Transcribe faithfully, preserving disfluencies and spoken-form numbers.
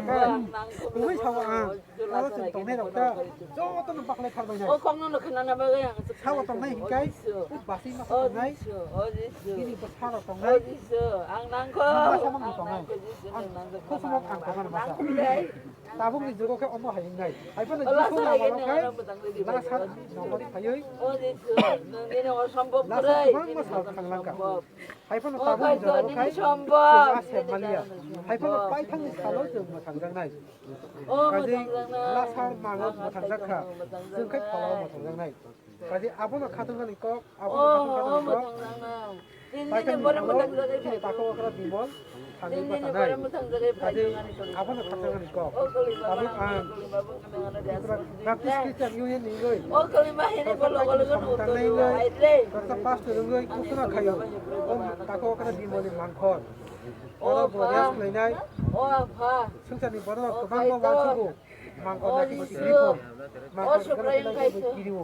Ang nangkukno. Tongwi sao ang. Oro chwng tongnai rok ta. Joto no baklai thar bai nai. O kokno no khna na bagwi ang. Sao tongnai hikai. Basi ma tongnai. Bini bwsa rok tongnai. Ang nangkuk. Ang masa mang tongnai. Ang khosomok ang tongnai masa. Tabuk ni jugo khe omo hai wngnai. Hai phano Jisu lama rok khai lasar nongmani phaiwi. Lasar kwbangma sal thang langkha. Hai phano tabuk ni jugo khai chwng asem maliya. Hai phano paithang ni salo chwng mwthang jaknai. Kaje lasar mango mwthang jak kha. Chwng khai phalao mwthang jaknai. Kaje abono khatungmani kok, abono khatungmani kok. Paithang ni salo chini takhuk okra Bimal thangwi bwtharnai. Kaje abono khatungmani kok. Tabuk ang Tripura Baptist Christian Union ni wngwi, Doctor Paithang ni samung tangnai wngwi, Doctor Pastor wngwi kusuna khaio. O takhuk okra Bimal ni mangkhor. Oro bo rest khlainai. Swngcharni borok kwbangma uansugo. Mangkhor naki sikri pho. Mangkhor sikri pho.